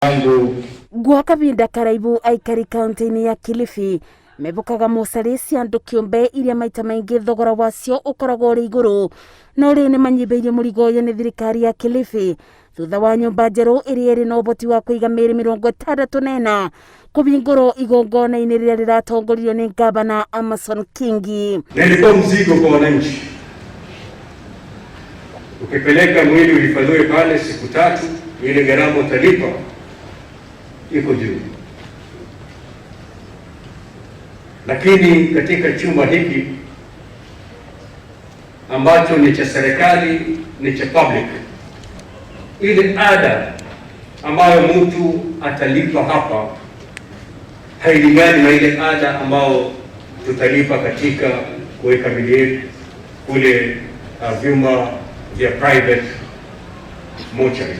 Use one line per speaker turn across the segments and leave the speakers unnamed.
Tangu
Gwa kavinda karaibu aikari kaunti-inĩ ya Kilifi mebukaga mocarĩ cia andũ kĩũmbe iria maita maingĩ thogora wacio ũkoragwo ũrĩ igũrũ, no rĩu nĩ manyihĩirio mũrigo ũyũ nĩ thirikari ya Kilifi thutha wa nyũmba njerũ ĩrĩa ĩrĩ na ũhoti wa kũiga mĩĩrĩ 64 kũhingũrwo igongona-inĩ rĩrĩa rĩratongoririo nĩ ngavana Amason Kingi.
Na ilikuwa mzigo kwa wananchi. Ukipeleka mwili uhifadhiwe pale siku 3, ile gharama utalipa iko juu, lakini katika chumba hiki ambacho ni cha serikali, ni cha public, ile ada ambayo mtu atalipa hapa hailingani na ile ada ambayo tutalipa katika kuweka mili yetu kule vyumba vya private mortuary.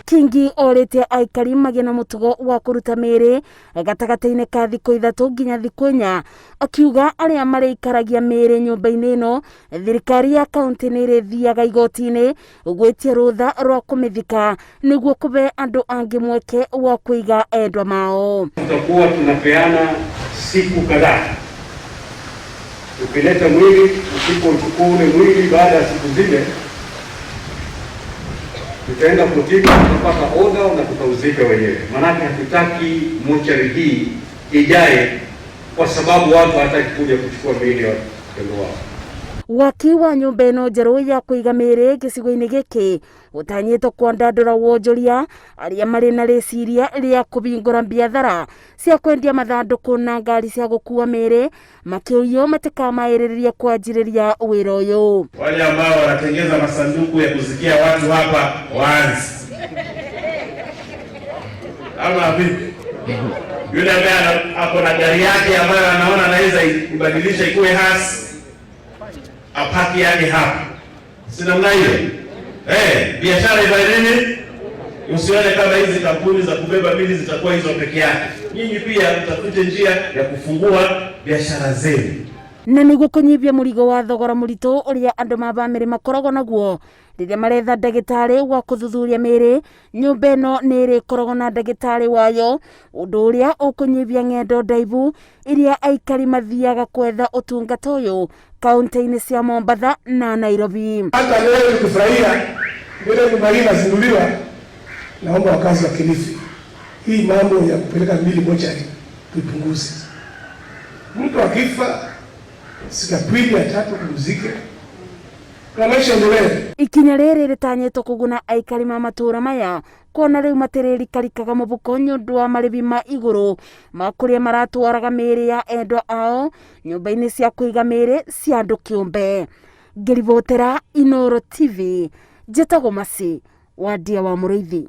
Kingi orĩtie aikari magĩe na mũtugo wa kũruta mĩĩrĩ gatagatĩ-inĩ ka thikũ 3 nginya thikũ 4, akiuga arĩa marĩikaragia mĩĩrĩ nyũmba-inĩ ĩno thirikari ya kaunti nĩ ĩrĩthiaga igoti-inĩ gwĩtia rũtha rwa kũmĩthika nĩguo kũbe andũ angĩ mweke wa kũiga endwa mao.
Tutakuwa tunapeana siku kadhaa, ukileta mwili, usipochukua ule mwili baada ya siku zile, tutaenda kotini, tutapata order na tutauzika wenyewe. Maanake hatutaki mochari hii ijae kwa sababu watu hawataki kuja kuchukua miili ya wapendwa wao.
Waki wa nyũmba ĩno njerũ ya kũiga mĩĩrĩ gĩcigo-inĩ gĩkĩ ũtanyĩtwo kwandandũra wonjoria arĩa marĩ na rĩciria rĩa kũhingũra biathara cia kwendia mathandũkũ na ngari cia gũkua mĩĩrĩ, makĩũrio matikamaĩrĩrĩria kwanjĩrĩria wĩra ũyũ.
Wale ambao wanatengeza masanduku ya kuzikia watu hapa waanze. Ama vipi? Yule ambaye ako na gari yake ambayo anaona anaweza ibadilisha ikuwe hearse, apaki yake hapa. Si namna hiyo? Biashara ifanye nini? Usione kama hizi kampuni za kubeba mili zitakuwa hizo peke yake. Nyinyi pia mtafute njia ya kufungua biashara zenu.
Na nĩguo kũnyihia mũrigo wa thogora mũritũ ũrĩa andũ ma bamĩrĩ makoragwo naguo rĩrĩa maretha ndagĩtarĩ wa kũthuthuria mĩĩrĩ, nyũmba ĩno nĩ ĩrĩkoragwo na ndagĩtarĩ wayo, ũndũ ũrĩa ũkũnyihia ng'endo ndaihu iria aikari mathiaga kwetha ũtungata ũyũ kaunti-inĩ cia Mombatha na Nairobi.
Hata leo nikifurahia vile nyumba hii inazinduliwa, naomba wakazi wa Kilifi, hii mambo ya kupeleka mili mochari tuipunguze. Mtu akifa siku ya pili ya tatu kumzike na maisha endelee.
Ikinya rĩrĩ rĩtanyĩtwo kũguna aikari ma matũũra maya kuona rĩu matirĩrikarikaga mũbuko nĩ ũndũ wa marĩhi ma igũrũ ma kũrĩa maratwaraga mĩĩrĩ ya endwa ao nyũmba-inĩ cia kũiga mĩĩrĩ cia andũ kĩũmbe. Ngĩribotera Inooro TV, njĩtagwo Mercy Wandia wa Mũrĩithi.